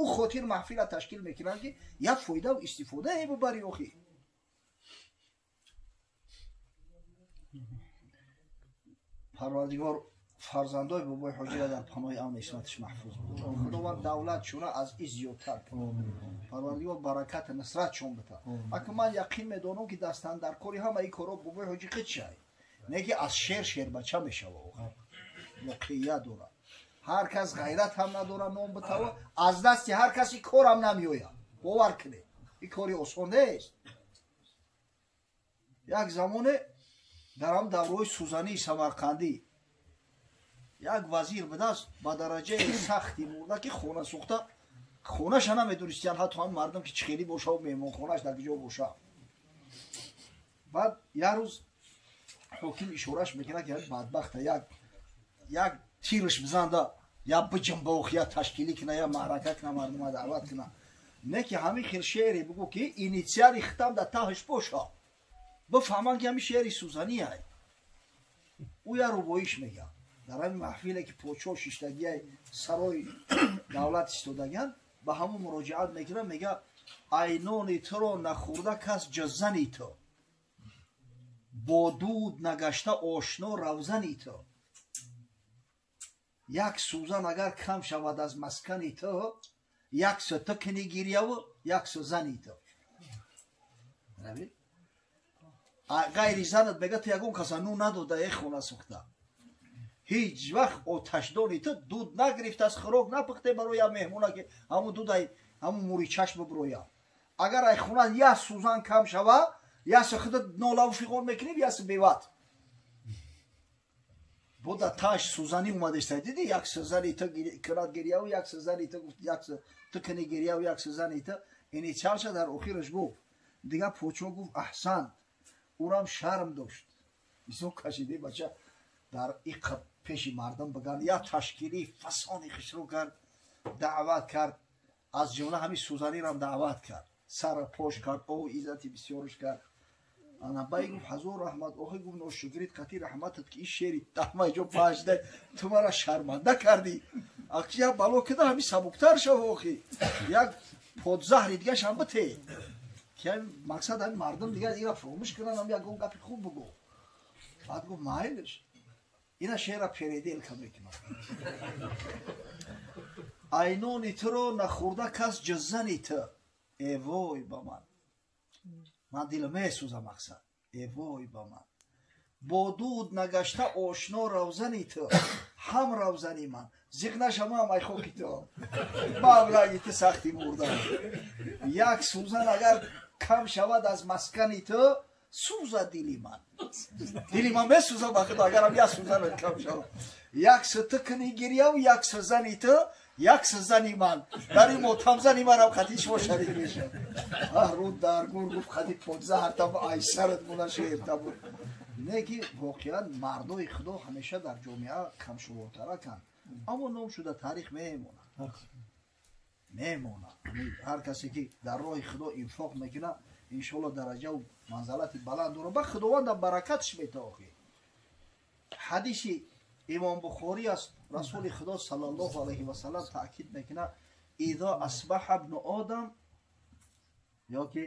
ӯ хотир маҳфила ташкил мекунанд, ки як фоидаву истифодае бубарӣ. Охи Парвардигор фарзандои бобои ҳоҷира дар паноҳи амн исматиш маҳфуз бидорад. Худованд давлат чуна аз и зиёдтар кунад. Парвардигор баракати нусратшон бита. Ака ман яқин медонам, ки дастандаркори ҳама ин корҳо бобои ҳоҷи қичай, не ки аз шер шербача мешава. Воқеият дорад. Ҳар кас ғайрат ҳам надорад ном битава, аз дасти ҳар каси корам намеояд. Бовар кунед, ин кори осон нест. Як замоне дар ҳам давраҳои сӯзании Самарқандӣ як вазир будааст, ба дараҷаи сахти мурда, ки хона сӯхта, хонаша намедонистиян ҳатто ҳам мардум, ки чӣ хелӣ бошаву меҳмонхонаш дар куҷо боша. Баъд як рӯз ҳоким ишораш мекунад, ки бадбахта як тирш бизанда, я биҷимбох, я ташкилӣ куна, я маърака куна, мардума даъват куна, не ки ҳамин хел шеъре бигӯ, ки инициали хитам дар таҳш боша, бифаҳманд, ки ҳамин шеъри сӯзанияй. Ӯ я рубоиш мегӯяд дар ҳамин маҳфиле, ки подшоҳ шиштагиай, сарои давлат истодагиан, ба ҳамон муроҷиат мекунад, мега: «Айнони туро нахӯрда кас ҷаззани ту, бо дуд нагашта ошно равзани ту, як сӯзан агар кам шавад аз маскани ту, як сӯ ту кини гирьяву, як сӯ зани ту». Ғайри занат, мега, ту ягон каса ну надода. Э хона сӯхта, ҳеҷ вақт оташдони ту дуд нагирифтааст, хӯрок напухте барои як меҳмона, ки ҳамун дудай ҳамун мури чашм биброя. Агар ай хона як сӯзан кам шава, як сӯ худат нолаву фиғон мекунӣ, як сӯ беват бода таш сӯзанӣ омадеста. Диди, як сӯзани ту кунад гирьяву, як сӯзани ту гуфт, як сӯ ту кунӣ гирьяву, як сӯзани ту. Инициалша дар охираш гуфт. Дигар подшоҳ гуфт: «Аҳсант». Ӯрам шарм дошт, бисёр кашиде бача дар иқа пеши мардум биган. Як ташкилӣ фасони хишрӯ кард, даъват кард, аз ҷумла ҳамин сӯзанирам даъват кард, сара пош кард, о иззати бисёрш кард. Анабай гуфт: «Ҳазор раҳмат, охи». Гуфт: «Ношукрит қати раҳматат, ки ин шери даҳмай ҷо пажда ту мара шарманда кардӣ. Аки як бало кида, ҳамин сабуктар шав, охи, як подзаҳри дигашам бите, ки мақсад ҳамин мардум дигар ира фуромӯш кунанд, ҳам ягон гапи хуб бугӯ». Баъд гуфт: «Майлиш, ина шеъра переделка мекунам. Айнони туро нахӯрда кас ҷаззани ту, эвой ба ман, ман дилам месӯза, мақсад, эвой ба ман, бо дуд нагашта ошно равзани ту, ҳам равзани ман, зиқ нашамам ай хоки ту, мавлаги ту сахти мурдам, як сӯзан агар кам шавад аз маскани ту, сӯза дили ман, дили ман месӯза ба худо, агарам як сӯзан кам шавад, як сӯ ту кунӣ гирьяву, як сӯ зани ту, як сӯ зани ман, дар ин мотамзани манам хати шумо шарик мешавад». Рӯ дар гур гуфт: «Хати подзаҳартам айсарат буна шеъртабу». Не ки воқеан мардои худо ҳамеша дар ҷомеа камшумортараканд, аммо ном шуда таърих мемонад, мемонад. Ҳар касе ки дар роҳи худо инфоқ мекунад, иншоалло дараҷаву манзалати баланд дорад, ба худовандам баракатш метоохӣ. Ҳадиси имом Бухорӣ аст, расули худо саллаллоҳу алайҳи васалам таъкид мекунад: «Изо асбаҳа ибну одам», ё ки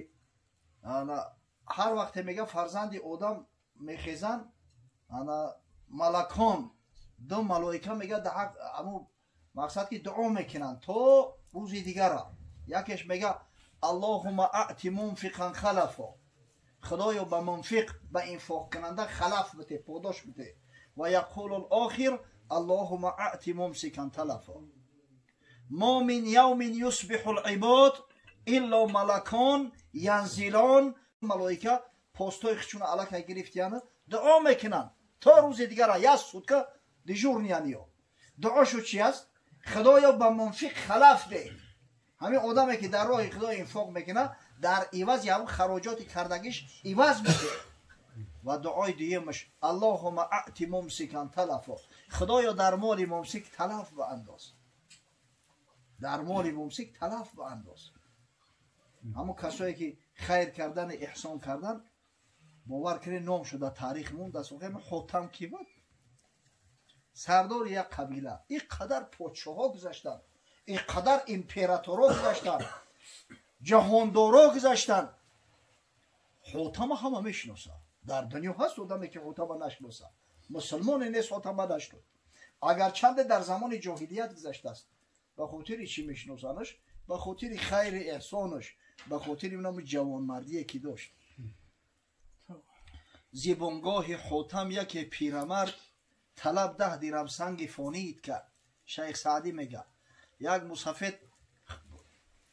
ҳар вақте, мега, фарзанди одам мехезанд, ана малакон, ду малоика, мега, аму мақсад ки дуо мекунанд то рӯзи дигара. Якеш мега: «Аллоҳума аъти мунфиқан халафо», худоё, ба мунфиқ, ба инфоқкунанда халаф бите, подош бите. Ва яқулу лохир: «Аллоҳума аъти мумсикан талафо». Мо мин явмин юсбиҳу либод илло малакон янзилон. Малоика постҳои хичуна аллакай гирифтияну дуо мекунанд то рӯзи дигара, як сутка дежурный яниё. Дуошу чи аст? «Худоё, ба мунфиқ халаф деҳ». Ҳамин одаме ки дар роҳи худо инфоқ мекунад, дар ивази ҳамн хароҷоти кардагиш иваз медеҳ. Ва дуои дуюмаш: «Аллоҳума аъти мумсикан талафо», худоё, дар моли мумсик талаф баандоз, дар моли мумсик талаф баандоз. Ҳамон касое ки хайр кардан, эҳсон кардан, бовар кунед, ном шуда таърих мондааст. Ҳотам ки буд? Сардори як қабила. Ин қадар подшоҳҳо гузаштанд. Инқадар императоро гузаштанд, ҷаҳондоро гузаштанд. Ҳотама ҳама мешиносад. Дар дунё ҳаст одаме ки Ҳотама нашиносад. Мусулмоне нест Ҳотама нашиносад. Агарчанде дар замони ҷоҳилият гузаштааст. Ба хотири чӣ мешиносанаш? Ба хотири хайри эҳсонаш, ба хотири номи ҷавонмардие ки дошт. Зибонгоҳи Ҳотам яке пирамард талаб 10 дирам санги фонид кард. Шайх Саъдӣ мега як мусафед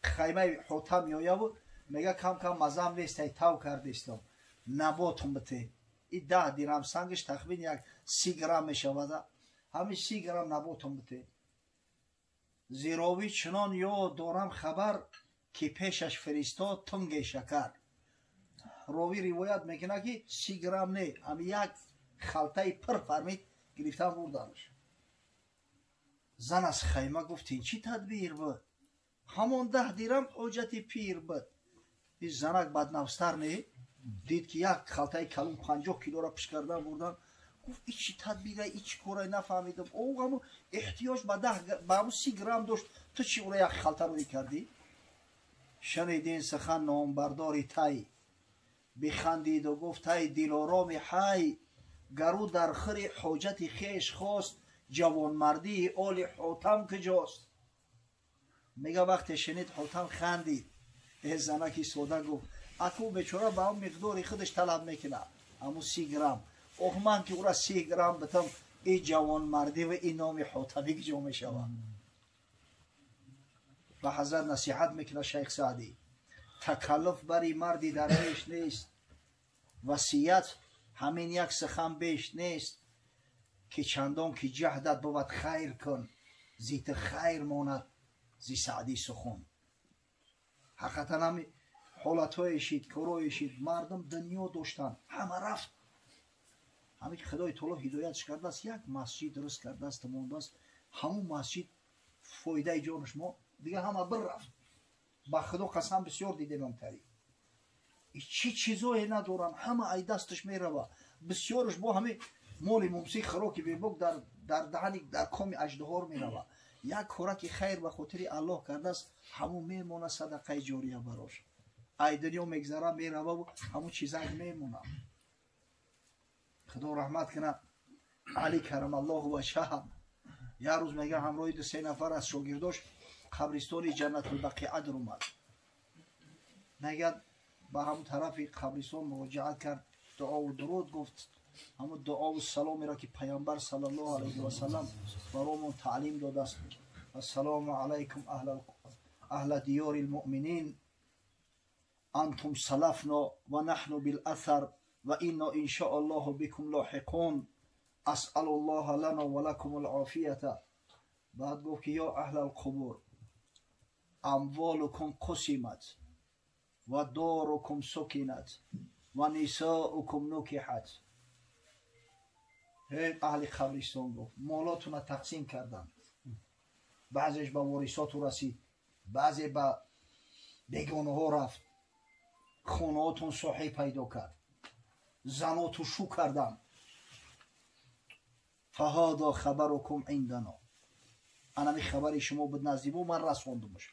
хаймаи Ҳотам меояву мега кам кам мазам нестай, тав кардистам, наботум бите. И 10 дирам сангиш тахмин як 30 грамм мешавада. Ҳамин 30 грамм наботум бите. Зировӣ чунон ёд дорам хабар ки пешаш фиристод тунге шакар. Ровӣ ривоят мекунад ки 30 грамм не, ҳамин як халтаи пир фармид, гирифтан бурданаш. Зан аз хайма гуфт ин чӣ тадбир буд? Ҳамон 10 дирам ҳоҷати пир буд. Ин занак баднафстар не, дид ки як халтаи калон 50 килора пиш кардан бурдан. Гуфт ин чӣ тадбира, ин чӣ кора, нафаҳмидам. О ҳамун эҳтиёҷ ба 10 ба ҳамун 30 грамм дошт, ту чӣ ура як халта рӯй кардӣ? Шунид ин сухан номбардори тай, бихандиду гуфт ай дилороми ҳай, гару дар хири ҳоҷати хеш хост, ҷавонмардии оли Ҳотам куҷост? Мега вақте шунид Ҳотам хандид. Э занаки сода гуфт аку бечора ба он миқдори худаш талаб мекунад, ҳамун 30 грамм. Ох ман ки ура 30 грамм битам, ин ҷавонмардӣ ва ин номи Ҳотамӣ куҷо мешавад? Ба ҳазрат насиҳат мекунад Шайх Саъдӣ: такаллуф бари марди дарвеш нест, васият ҳамин як сухан беш нест, ки чандон ки ҷаҳдат бувад хайр кун, зи ту хайр монад зи Саъдӣ сухан. Ҳақиқатан ҳами ҳолатҳое шид, корое шид, мардум дунё доштанд, ҳама рафт. Ҳамин ки Худои таоло ҳидоятш кардааст, як масҷид дуруст кардааст, мондааст, ҳамун масҷид фоидаи ҷонаш мо, дигар ҳама бир рафт. Ба Худо қасам бисёр дидем амтари. Чӣ чизое надоранд, ҳама ай дасташ мерава. Бисёрш бо ҳами моли мумси хӯроки бебок дар даҳани дар коми аждаҳор мерава. Як кораки хайр ба хотири Аллоҳ кардааст, ҳамун мемона садақаи ҷория барош. Ай дунё мегзара мерававу ҳамун чизак мемона. Худо раҳмат кунад Али карамаллоҳу ваҷҳаҳ. Як рӯз мега ҳамроҳи 2-3 нафар аз шогирдош қабристони Ҷаннатулбақиа даромад. Мегӯяд ба ҳамун тарафи қабристон муроҷиат кард, дуову дуруд гуфт, ҳамун дуову саломеро ки Паямбар саллаллоҳу алайҳи васаллам баромон таълим додааст: ассалому алайкум аҳла диёри лмуъминин, антум салафно ва наҳну билаthар ва инно иншоа аллоҳу бикум лоҳиқун, асалу ллоҳа лано ва лакум алофията. Баъд гуфт ки ё аҳла алқубур, амволукум қусимат ва дорукум сукинат ва нисоукум нукиҳат. Эй аҳли қабристон, гуфт, молотуна тақсим карданд, баъзеш ба ворисоту расид, баъзе ба бегонаҳо рафт, хонаотон соҳиб пайдо кард, заноту шу карданд. Фаҳода хабарукум индано, анами хабари шумо буд назди мо, ман расондумаш.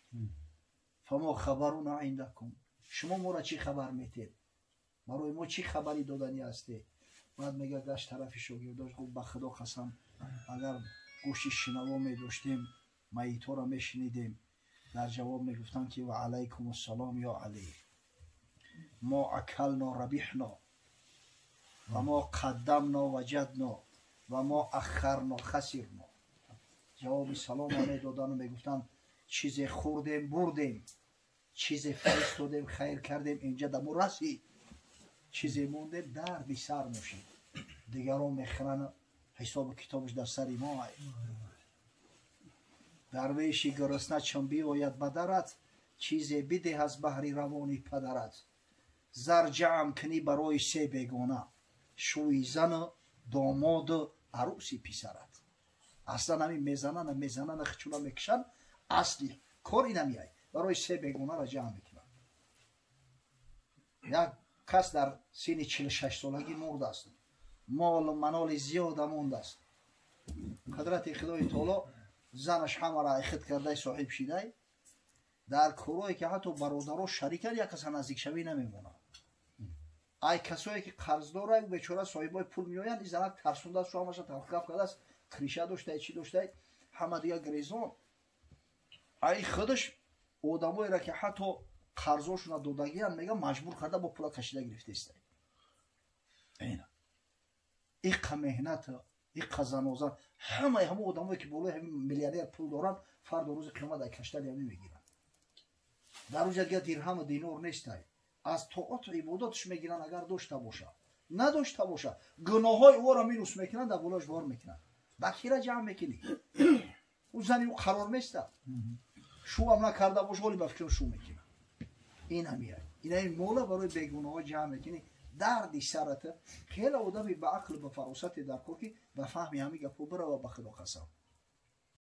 Фамо хабаруна индакум, шумо моро чӣ хабар метед, барои мо чӣ хабари доданӣ ҳастед? Баъд мега гашт тарафи шогирдош, гуфт ба Худо қасам, агар гӯшти шинаво медоштем, майитҳоро мешунидем, дар ҷавоб мегуфтанд ки ва алайкум ассалом ё Али, мо акално рабиҳно ва мо қаддамно ваҷадно ва мо ахарно хасирно. Ҷавоби салома медодану мегуфтанд чизе хӯрдем бурдем, чизе фиристодем хайр кардем, инҷа дамо расид, чизе мондем дарди сар мошид, дигарон мехӯранд, ҳисобу китобаш дар сари мо. Дарвеши гурусна чун биояд ба дарат, чизе бидеҳ аз баҳри равони падарат. Зар ҷамъ кунӣ барои се бегона: шӯи зану домоду арӯси писарат. Аслан ҳамин мезанана мезанана хичуна мекушанд, асли кор инамиай, барои се бегонаро ҷамъ мекунанд. Як кас дар синни 46 солагӣ мурдааст, молу маноли зиёда мондааст. Қудрати Худои таоло Занаш ҳамаро айхид кардай, соҳиб шидай. Дар корое ки ҳатто бародаро шарикан, як каса наздикшавӣ намемонад. Ай касое ки қарздора, бечора соҳибои пул меоянд, ин занак тарсондааст, шу ҳамаша талхкаф кардааст, криша доштай, чӣ доштай, ҳама дига грезон. Ай худаш одамоеро ки ҳатто қарзошуна додагиян, мега, маҷбур карда, бо пула кашида гирифтаистай. Ина иққа меҳната, иққа занозан. Ҳамаи ҳамон одамое ки болои ҳамин миллионер пул доранд, фардо рӯзи қиёмат ай каштани ҳамин мегиранд. Дар рӯза дига дирҳаму динор нестай, аз тоату ибодатш мегиранд, агар дошта боша. Надошта боша, гуноҳҳои ӯро минус мекунанд, дар болош бор мекунанд. Ба кира ҷамъ мекунӣ? Ӯ зани ӯ қарор места, шӯам накарда боша, ҳоли ба фикрам шу мекунад. Ин ҳамия, ина ин мола барои бегуноҳҳо ҷамъ мекунӣ, дарди сарата. Хеле одами ба ақлу ба фаросате дар кор, ки ба фаҳми ҳамин гапҳо бирава. Ба Худо қасам.